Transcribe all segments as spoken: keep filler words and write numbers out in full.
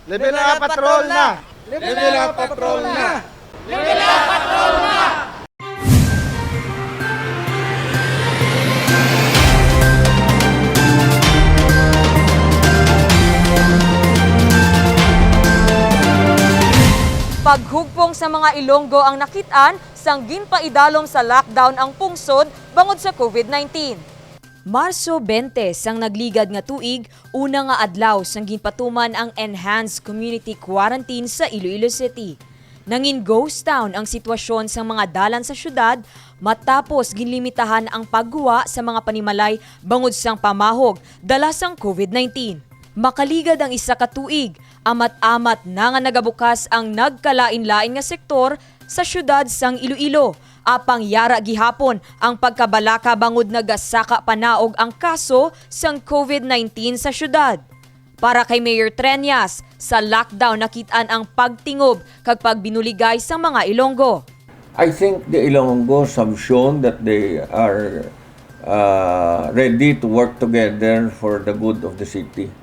Level up, patrol na! Level up, patrol na! Paghugpong sa mga Ilonggo ang nakit-an sang ginpaidalom sa lockdown ang pungsod bangod sa COVID nineteen. Marso twenty sang nagligad nga tuig, una nga adlaw sang ginpatuman ang enhanced community quarantine sa Iloilo City. Nangin ghost town ang sitwasyon sang mga dalan sa syudad matapos ginlimitahan ang pagguwa sa mga panimalay bangod sang pamahog dala sang COVID nineteen. Makaligad ang isa ka tuig, amat-amat na nga nagabukas ang nagkalain-lain nga sektor sa syudad sang Iloilo, apang yara gihapon ang pagkabalaka bangod nagasaka panaog ang kaso sang COVID nineteen sa syudad. Para kay Mayor Treñas, sa lockdown nakit-an ang pagtingob kag pagbinuligay sang mga Ilonggo. I think the Ilonggos have shown that they are uh, ready to work together for the good of the city.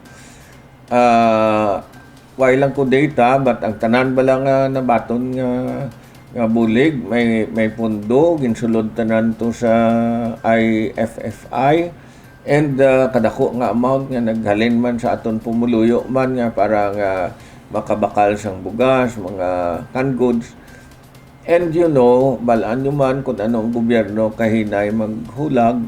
Uh, wala lang ko data, but ang tanan bala nga nabaton nga nga bulig, may may pundo, ginsulod tanan to sa I F F I. And uh, kadako nga amount nga naghalin man sa aton pumuluyo man nga para nga makabakal sang bugas, mga canned goods. And you know, balaan nyo man kung ano ang gobyerno kahinay maghulag.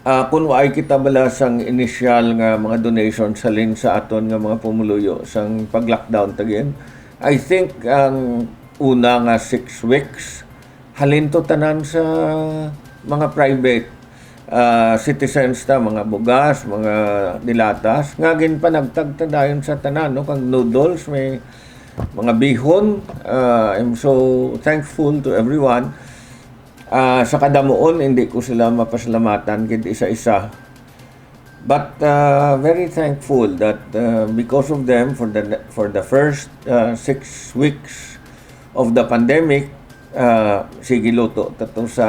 Ah, kung waay kita bala sang initial nga mga donations halin sa aton nga mga pumuluyo sang pag-lockdown ta gid, I think ang una nga six weeks, halin to tanan sa mga private ah, citizens ta, mga bugas, mga dilatas, nga ginpanagtag ta dayon sa tanan, no, kag noodles, may mga bihon. Ah, I'm so thankful to everyone. Ah, sa kadamuon, hindi ko sila mapasalamatan gid isa-isa. But uh, very thankful that uh, because of them, for the for the first uh, six weeks of the pandemic, uh, sige luto ta to sa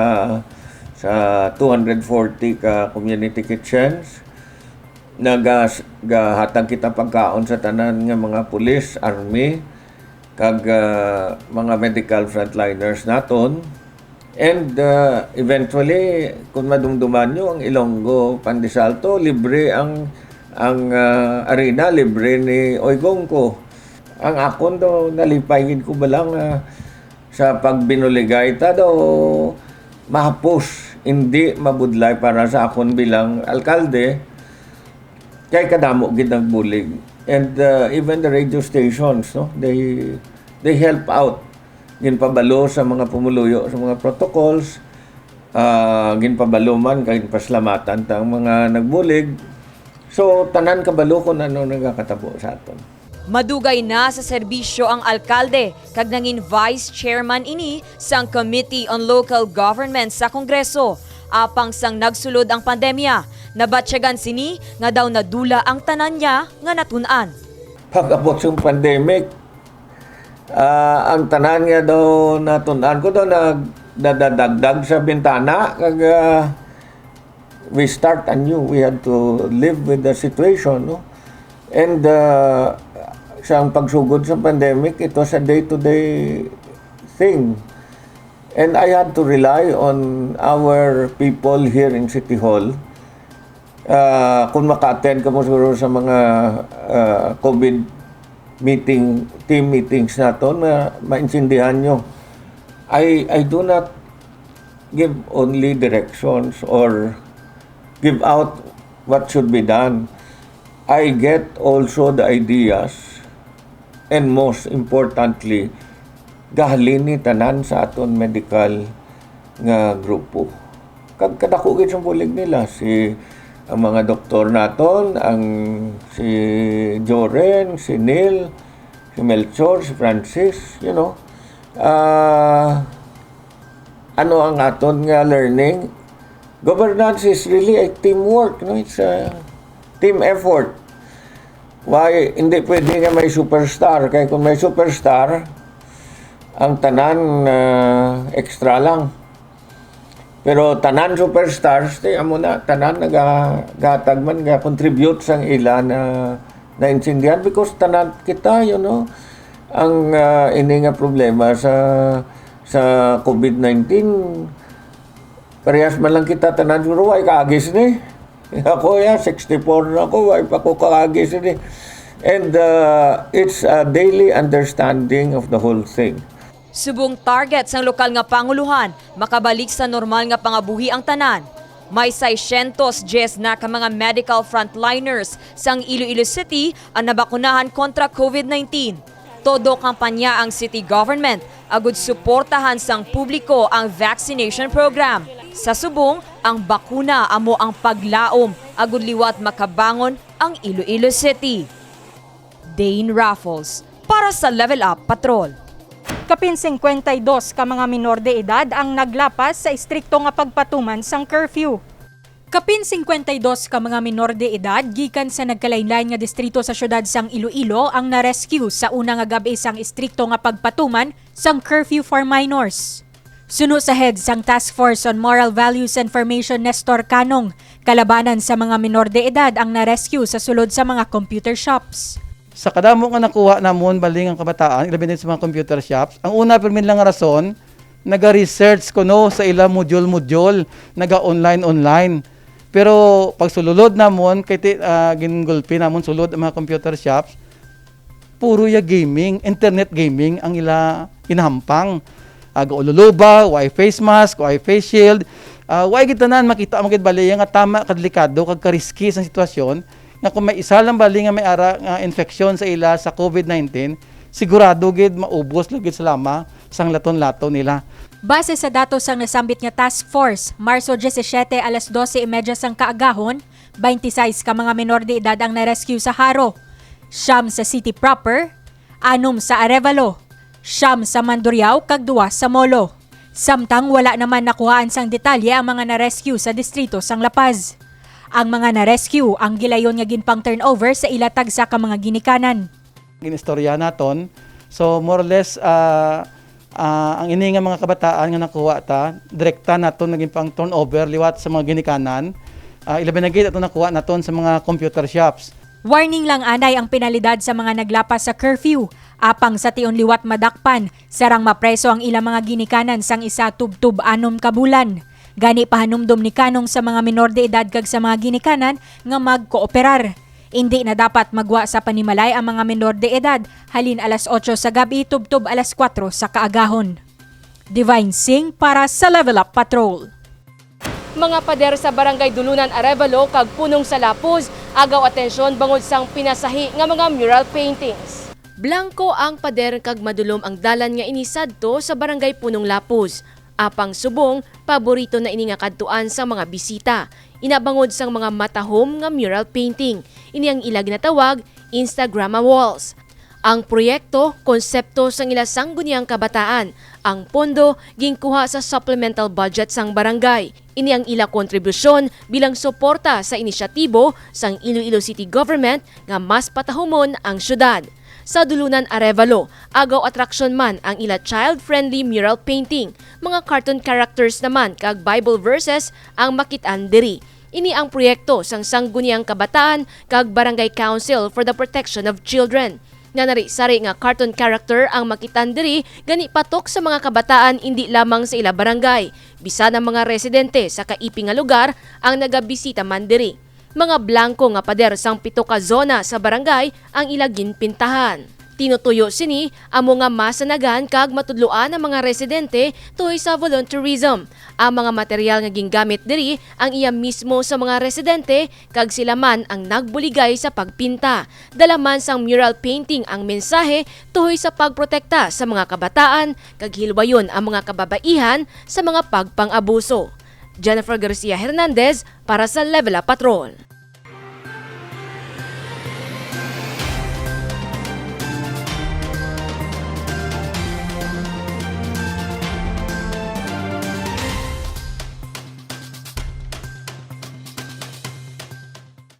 sa two hundred forty ka community kitchens. Nagas gahatag kita pagkaon sa tanan nga mga pulis, army, kag uh, mga medical frontliners naton. And uh, eventually, kung madumduman nyo, ang Ilonggo Pan de Salto, libre ang ang uh, arena, libre ni Oy Gongco. Ang akon do, nalipay gid ko ba lang uh, sa pagbinuligay ta do mahapos, hindi mabudlay para sa akon bilang alkalde. Kay kadamo gid nagbulig. And uh, even the radio stations, no, they they help out. Ginpabalo sa mga pumuluyo sa mga protocols, uh, ginpabalo man kay pasalamatan ta ang mga nagbulig. So tanan kabalo kung ano nagakatabo sa aton. Madugay na sa serbisyo ang alkalde kag nangin vice chairman ini sang Committee on Local Government sa Kongreso. Apang sang nagsulod ang pandemya, nabatyagan sini nga daw nadula ang tanan niya nga natun-an. Pag-abot sang pandemic, ah, ang tanan nga daw natun-an ko daw nag nadadagdag sa bintana kag ah, we start anew. We had to live with the situation, no? And uh, sa pagsugod sa pandemic, it was a day-to-day thing. And I had to rely on our people here in City Hall. Uh, kung maka-attend kamo siguro sa mga uh, COVID meeting, team meetings naton, ma maintindihan nyo. I, I do not give only directions or give out what should be done. I get also the ideas, and most importantly, gahalin ni tanan sa aton medical nga grupo. Kag kadako gid sa bulig nila, si ang mga doktor naton, ang si Joren, si Neil, si Melchor, si Francis, you know. Ah, ano ang aton nga learning? Governance is really a teamwork, no? It's a team effort. Why, hindi pwede nga may superstar. Kay kung may superstar, ang tanan uh, extra lang. Pero tanan superstars, ti amo na, tanan nagagatag man, ga-contribute sang ila na Naintindihan because tanan kita, you know, ang, ah, ini nga problema sa, sa covid nineteen, parehas man lang kita tanan, pero way kaagi sini. Ako, ya, sixty-four na ako, way pa ko kaagi sini. And, ah, it's a daily understanding of the whole thing. Subong target sang lokal nga pangulohan, makabalik sa normal nga pangabuhi ang tanan. May seiscientos diyes na ka mga medical frontliners sang Iloilo City ang nabakunahan kontra covid nineteen. Todo kampanya ang city government agud suportahan sang publiko ang vaccination program. Sa subong, ang bakuna amo ang paglaom agud liwat makabangon ang Iloilo City. Dane Raffles para sa Level Up Patrol. Kapin singkwenta y dos ka mga minor de edad ang naglapas sa istrikto nga pagpatuman sang curfew. Kapin singkwenta y dos ka mga minor de edad gikan sa nagkalain-lain nga distrito sa siyudad sang Iloilo ang na-rescue sa una nga gab-i sang istrikto nga pagpatuman sang curfew for minors. Suno sa head sang Task Force on Moral Values and Formation, Nestor Canong, kalabanan sa mga minor de edad ang na-rescue sa sulod sa mga computer shops. Sa kadamo nga nakuha namon baling ang kabataan, ilabi na sa mga computer shops, ang una pirmi lang nga rason, naga-research kuno sa ila module-module, naga-online-online. Pero pagsulod namon, kay ti-, ah, gingulpi namon sulod ang mga computer shops, puro ya gaming, internet gaming ang ila ginahampang. Ah, gaululuba, way face mask, way face shield. Ah, way gid tanan makita mo gid bali nga tama kadelikado kag kariski sang sitwasyon nga kung may isa lang bali nga may ara nga infeksyon sa ila sa covid nineteen, sigurado gid maubos lagi sa lama sang laton-laton nila. Base sa datos sang nasambit nga task force, Marso disisiete, alas dose y media sang kaagahon, twenty-six ka mga menor de edad ang na-rescue sa Jaro, siyam sa city proper, anom sa Arevalo, siyam sa Mandurriao, kag duha sa Molo. Samtang wala naman nakuhaan sang detalye ang mga na-rescue sa distrito sang La Paz. Ang mga na-rescue ang gilayon nga ginpang-turnover sa ila tagsa ka mga ginikanan. Ginistorya naton. So, more or less, ah, ah, ang ini nga mga kabataan nga nakuha ta, direkta naton naging pang turnover liwat sa mga ginikanan. Ah, ilabi na gid ato nakuha naton sa mga computer shops. Warning lang anay ang penalidad sa mga naglapas sa curfew, apang sa tion liwat madakpan, sarang mapreso ang ilang mga ginikanan sang isa tubtob anom ka bulan. Gani, pahanumdom ni Kanong sa mga menor de edad kag sa mga ginikanan nga magkooperar. Indi na dapat magwa sa panimalay ang mga menor de edad halin alas otso sa gab-i tubtob alas kuwatro sa kaagahon. Divine Singh para sa Level Up Patrol. Mga pader sa Barangay Dulunan Arevalo kag Punong sa Lapuz agaw atensyon bangod sang pinasahi nga mga mural paintings. Blanko ang pader kag madulom ang dalan nga inisadto sa Barangay Punong Lapuz. Apang subong, paborito na ini nga kadtuan sang mga bisita. Ina bangod sang mga matahom nga mural painting. Ini ang ila ginatawag Instagramma walls. Ang proyekto, konsepto sang ila sangguniang kabataan. Ang pondo ginkuha sa supplemental budget sang barangay. Ini ang ila kontribusyon bilang suporta sa inisyatibo sang Iloilo City Government nga mas patahumon ang syudad. Sa Dulunan Arevalo, agaw atraksyon man ang ila child-friendly mural painting, mga cartoon characters naman kag Bible verses ang makit-an diri. Ini ang proyekto sang Sangguniang Kabataan kag Barangay Council for the Protection of Children. Nanari-sari nga cartoon character ang makit-an diri, gani patok sa mga kabataan indi lamang sa ila barangay, bisan ang mga residente sa kaiping nga lugar ang nagabisita man diri. Mga blanko nga pader sang pito ka zona sa barangay ang ila ginpintahan. Tinutuyo sini amo nga masanagan kag matudloan ang mga residente tuhoy sa volunteerism. Ang mga material nga gingamit diri ang iya mismo sa mga residente kag sila man ang nagbuligay sa pagpinta. Dala man sang mural painting ang mensahe tuhoy sa pagprotekta sa mga kabataan kag hilwayon ang mga kababaihan sa mga pagpang-abuso. Jennifer Garcia Hernandez para sa Level Up Patrol.